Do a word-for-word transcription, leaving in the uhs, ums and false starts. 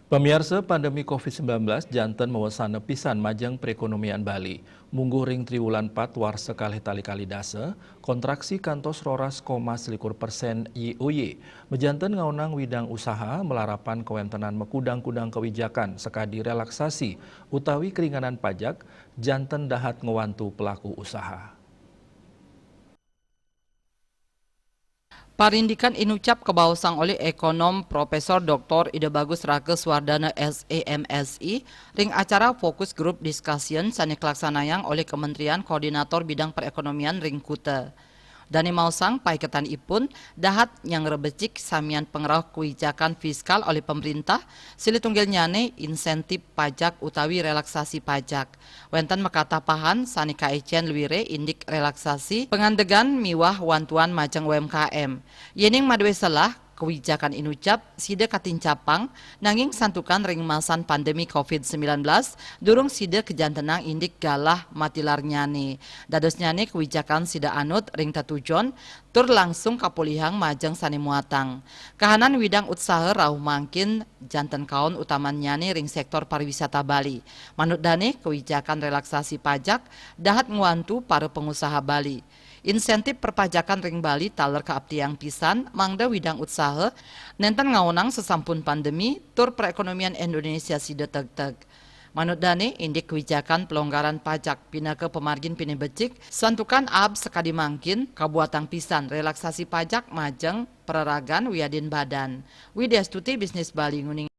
Pamiarsa, pandemi covid sembilan belas janten mawesana pisan majeng perekonomian Bali. Mungguh ring triwulan pat warsa kalih tali kalih dasa, kontraksi kantos roras koma selikur persen Y O Y. Majanten ngaonang widang usaha malarapan kawentenan makudang-kudang kawijakan sakadi relaksasi utawi keringanan pajak, janten dahat ngwantu pelaku usaha. Parindikan inucap kabaosang olih Ekonom Profesor Doktor Ida Bagus Raka Suwardana, S M Si, ring acara Focus Group Discussion sane kalaksanayang olih Kementerian Koordinator Bidang Perekonomian ring Kuta. Dane maosang paiketanipun dahat nyangrebecik samian pangrauh kawijakan fiskal olih pemerintah, silih tunggilnyane insentif pajak utawi relaksasi pajak. Wenten makatapahan sane kaecen luire indik relaksasi pangandegan miwah wantuan majeng U M K M. Yening madue selah, kawijakan inucap sida katincapang, nanging santukan ring masan pandemi covid sembilan belas, durung sida kajantenang indik galah matilarnyane. Dadosnyane kawijakan sida anut ring tetujon tur langsung kapolihang majeng sane muatang. Kahanan widang utsaha rauh mangkin janten kaon utamannyane ring sektor pariwisata Bali. Manut dane, kawijakan relaksasi pajak dahat ngwantu para pangusaha Bali. Insentif perpajakan ring Bali taler kaaptiang pisan mangda widang utsaha nenten ngaonang sasampun pandemi tur perekonomian Indonesia sida tegteg. Manut dane, indik kawijakan pelonggaran pajak pinaka pamargin pinih becik, santukan aab sakadi mangkin kabuatang pisan relaksasi pajak majeng peraragan wiadin badan. Widya Stuti, Bisnis Bali, nguning.